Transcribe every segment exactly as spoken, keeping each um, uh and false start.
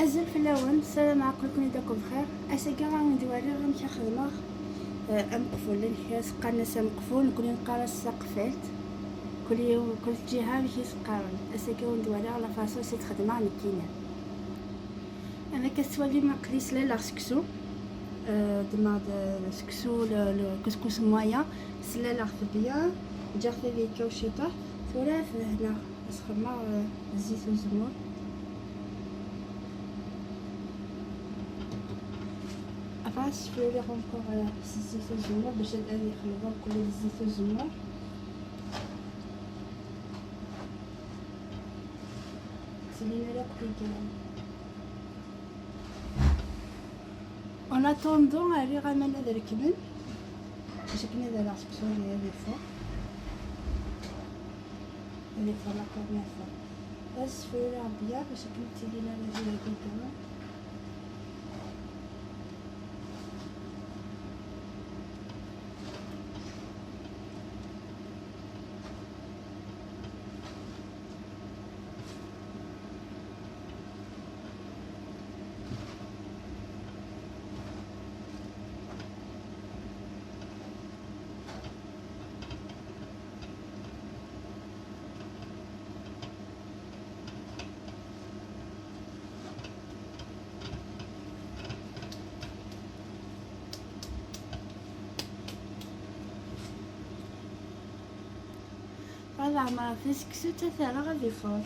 Azul fell-awen, ssarameɣ aql-iken-id akk bxir. Ass-agi ad wen-d-wariɣ amek ad xedmeɣ, eh, ameqful. Amek i as-qqaren-as ameqful, nekkni neqqar-as taqeffalt. Kul yiw-, kul ǧiha amek i s-qqaren. Ass-agi ad wen-d-wariɣ la façon i s-t-xedmeɣ nekkini. Amek ad tettwalim, aql-i slaleɣ seksu. Eh, ddmeɣ-d, eh, seksu, le, le couscous moyen. Slaleɣ-t bien, ǧǧiɣ-t ad yekkaw ciṭuḥ. Tura ad t-dehneɣ. Ad s-xedmeɣ, eh, zzit uzemmur. Après, ad sfruriɣ encore, eh, s zzit uzemmur bac ad, ad yexleḍ akk d zzit uzemmur. Ttinin ara akk tigaran. En attendant, rriɣ aman ad rekmen. Bac akken ad rreɣ seksu ad ifuṛ. Ad ifuṛ la première fois. Ad sfruriɣ bien bac akken ad tilin ara d iɛeggalen. Ad ɛemmreɣ taseksut ad t-rreɣ ad ifuṛ.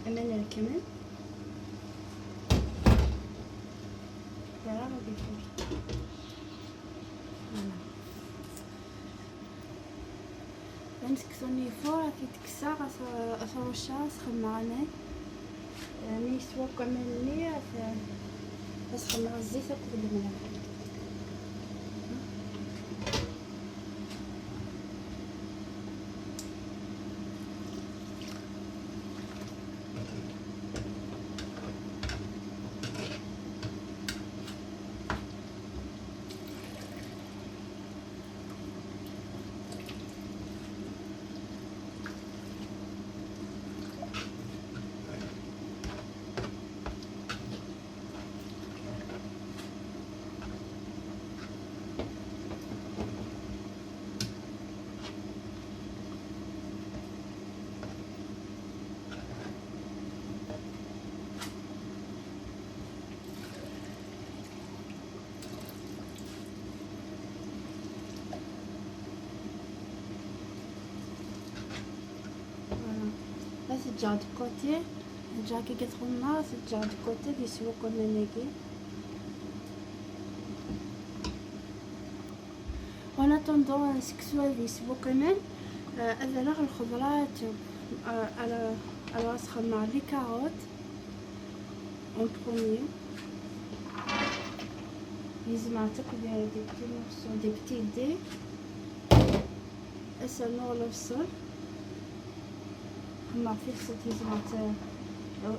Aman rekmen. Voilà, ad ifuṛ. Voilà. Amseksu-nni ifuṛ, ad t-id-kkseɣ, ad t-, ad t-rucceɣ, ad s-xedmeɣ aman. Eh, mi yeswa akk aman-nni, ad t-, ad s-xedmeɣ zzit akked lemleḥ. Voilà. Ad t-ǧǧeɣ de côté. Ǧǧeɣ-k-id ɣef umma, ad t-ǧǧeɣ de côté, ad yeswa akk aman-agi. En attendant, seksu ad yeswa akk aman, euh, ad rreɣ lxeḍrat, euh, alors, alors, ad s-xedmeɣ les carottes en premier. Yezmer ad takk des, des petits morceaux, des petits dés. Ad s-rnuɣ lebṣel. Xemmeɣ tifṣelt yezmer ad,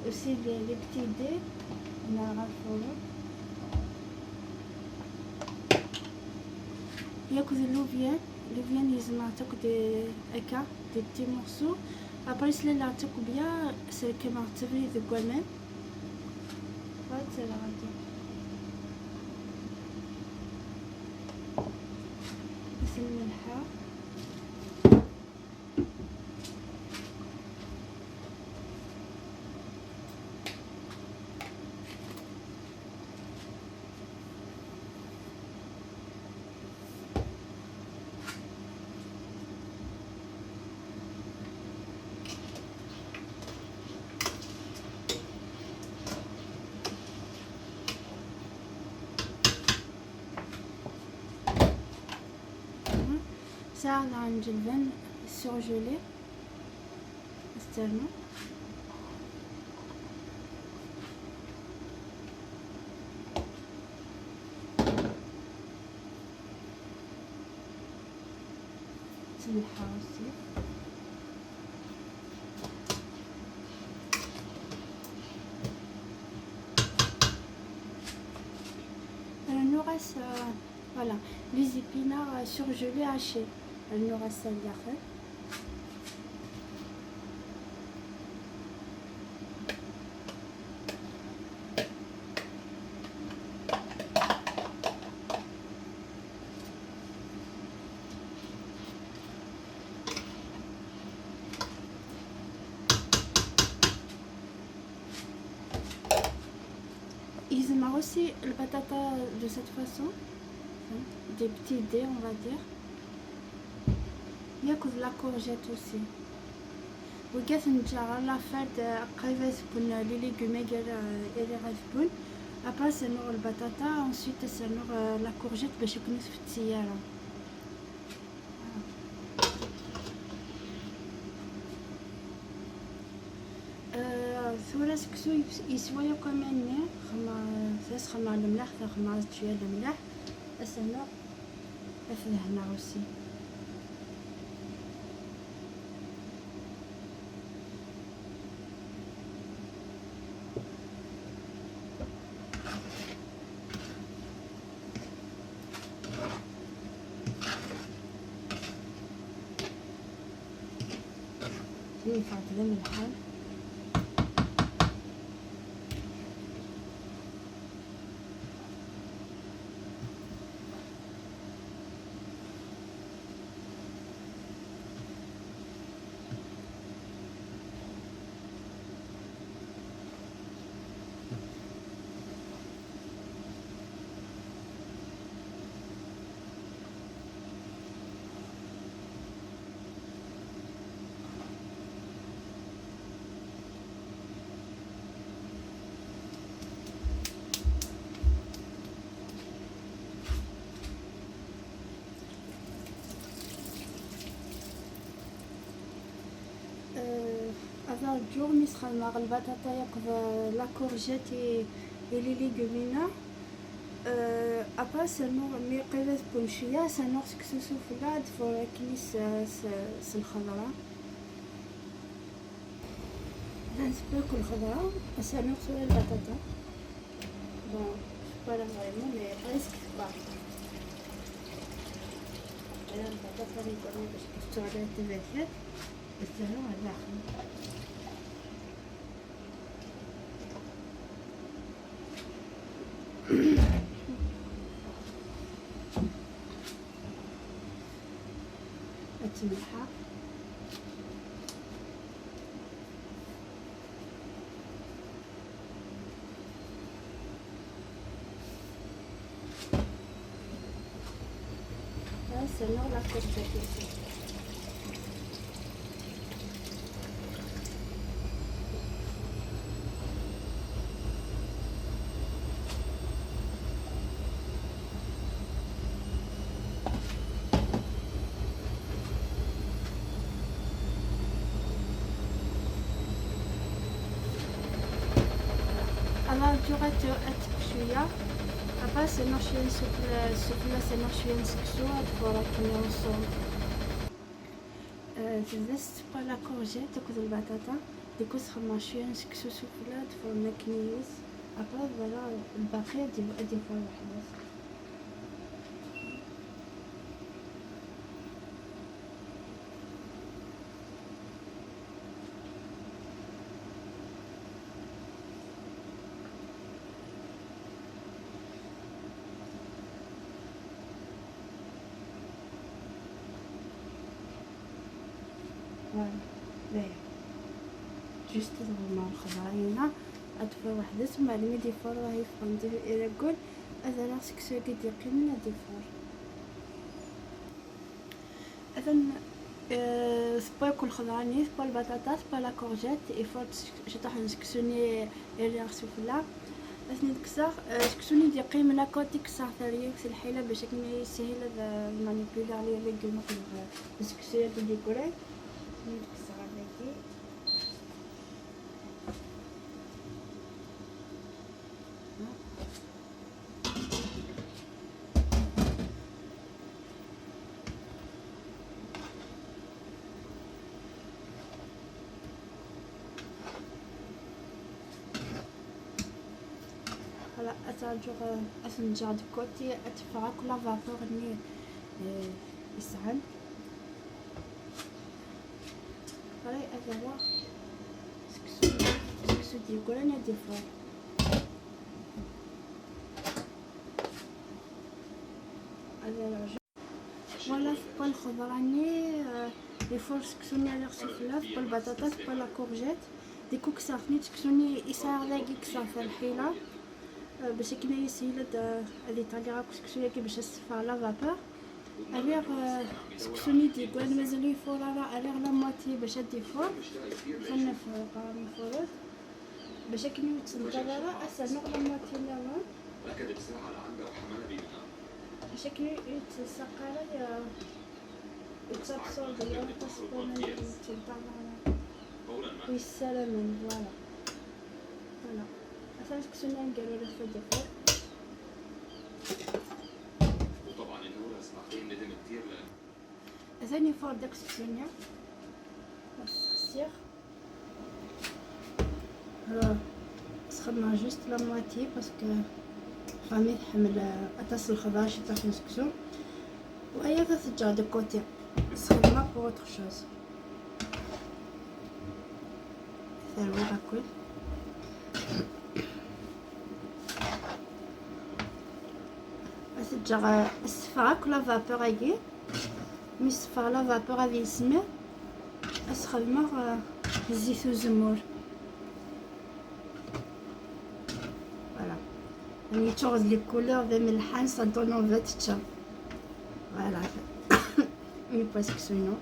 aussi les, les petits dés, neɣ ɣer lfuṛun. Yakk d llubyan, llubyan yezmer ad takk des, akka, des petits morceaux. Après, slaleɣ-tt akk bien, srekmeɣ-tt abrid deg waman. Ad tt-rreɣ akka. Ad ten-melḥeɣ. Sɛiɣ daɣen lǧelban surgelé. Asternu. Ttmelḥeɣ aussi. Rennuɣ-as, euh, voilà, les épinards, euh, surgelés hachés. Rennuɣ-as ar daxel. Gezmeɣ aussi lbaṭaṭa de cette façon, des petits dés, on va dire. Yakk d la courgette aussi. Wiggat neǧǧa ɣer la fin, euh, qrib ad wwen, euh, les légumes-agi ara, euh, iriɣ ad wwen. Après, asernuɣ lbaṭaṭa, ensuite asernuɣ, euh, la courgette bac akken ur tfetti ara. Euh, tura seksu yes-, yeswa yakk aman-nni, xemma-, tas xemma lemlaḥ, ta xemma ad tečč ya lemlaḥ. Asernuɣ. Ad t-dehneɣ aussi. Yenfeɛ d amelḥan. Euh, ad rǧuɣ mi sxedmeɣ lbaṭaṭa akked, euh, la courgette et, et les légumes-inna. Euh, après, asernuɣ, mi qrib ad wwen cwiya, asernuɣ seksu sufella, ad ḍfureɣ akken s, s, s lxeḍra. Ad nseww akk lxeḍra, asernuɣ tura lbaṭaṭa. Bon, c'est pas là vraiment, mais presque, quoi. Voilà, lbaṭaṭa mi wwin bac ad tt-tura taberkat, asernuɣ ar daxel. Ad tt-melḥeɣ. Ad as-rnuɣ la courgette aussi. Alors, tu rates un petit peu, après, c'est marché une soupe, soupe là, c'est marché une soupe, tu vois, pour la tenir ensemble. Euh, c'est pas la courgette, c'est le batata. Du coup, c'est marché une soupe là, pour la tenir. Après, voilà, le paquet, du, du, voilà. Voilà. Juste ad ɣummeɣ lxeḍra-inna, ad tefru weḥd-s, mbeɛd mi d-ifur, rah yeffɣen d iragul, ad rreɣ seksu-agi d-yeqqimen ad ifur. Atan, euh, tewwa akk lxeḍra-nni, tewwa lbaṭaṭa, tewwa la courgette, ifur ciṭuḥ n seksu-nni i rriɣ sufella. Ad ten-id-kkseɣ, eh, seksu-nni d-yeqqimen akk ad t-kkseɣ terri-t lḥila bac akken yeshil ad, eh, manipuliɣ les légumes akked, eh, seksu-yagi d-yeggran. Ad ten-id-kkseɣ ar dagi. Voilà, ad tt-rǧuɣ, eh, ad ten-ǧǧeɣ de côté, ad teffeɣ akk la vapeur-nni, eh, yesɛan. Voilà, ad rreɣ seksu, seksu d-yeggran ad iffeɣ. Ad rreɣ. Voilà, tewwa lxeḍra-nni, euh, ifuṛ seksu-nni rriɣ sufella, tewwa lbaṭaṭa, tewwa la courgette. Di ku kkseɣ-ten-id seksu-nni i sɛiɣ dagi, kkseɣ-t ar lḥila, euh, bac akken ad yeshil ad, euh, ad iṭali akk seksu-yagi bac ad s-teffeɣ la vapeur. Rriɣ, euh, seksu-nni d-yeggran mazal ur ifuṛ ara, rriɣ la moitié bac ad d-ifuṛ. Ad naf, euh, mi ifuṛ. Bac akken ur yettneṭṭal ara, ad s-rnuɣ la moitié nniḍen. Bac akken ur yettleṣṣaq ara, ya-, ur yettabṣurbi ara aṭas n waman ur yettneṭṭal ara. Ur yessaramen, voilà. Voilà. Atan seksu-nni aneggaru ad ifuṛ. Atan ifuṛ-d akk seksu-nni. Ad t-ssexsiɣ. Euh, sxedmeɣ juste la moitié parce que Fanny tḥemmel, euh, aṭas n lxeḍra, ciṭuḥ n seksu. U aya ad t-ǧǧeɣ de côté. Sxedmeɣ pour autre chose. Terwiɣ akk. Ad t-ǧǧeɣ, euh, ad s-teffeɣ akk la vapeur-agi. Mi s-teffeɣ la vapeur ad yesmi, ad s-xedmeɣ, euh, zzit uzemmur. Voilà. Yettuɣ d les couleurs d amelḥan, ça donne envie ad teččeḍ. Voilà. Yewwa seksu-inu.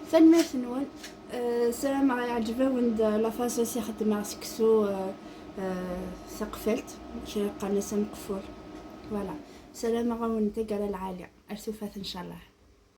Tanemmirt-nwen. Euh, ssarameɣ yeɛǧeb-awen-d la façon i xeddmeɣ seksu, euh, euh, taqeffalt, kra qqaren-as ameqful. Voilà. Ssarameɣ-awen taggara lɛali. Ar tufat, ncallah.